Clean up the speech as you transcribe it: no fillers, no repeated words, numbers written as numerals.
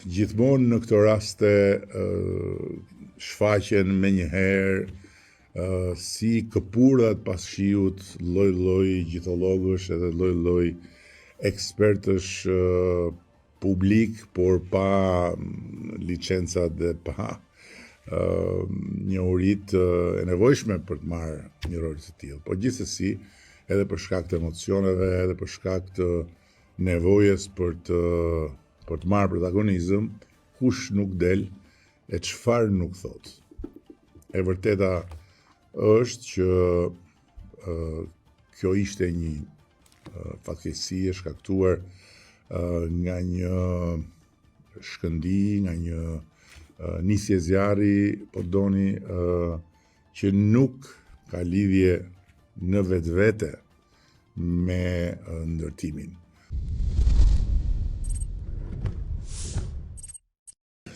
Gjithmonë në këto raste shfaqen menjëherë si këpurdhat pas shiut, lloj-lloj gjithollogësh edhe lloj-lloj ekspertësh publikë, por pa licencat dhe pa njohuritë e nevojshme për të marrë një rol të tillë. Po gjithsesi, edhe për shkak të emocioneve, edhe për shkak të nevojës për të për të marrë protagonizëm, kush nuk del e çfarë nuk thotë. E vërteta është që kjo ishte një fatkeqësi e shkaktuar nga një shkëndijë, nga një nisje zjarri, po doni, që nuk ka lidhje në vetvete me ndërtimin.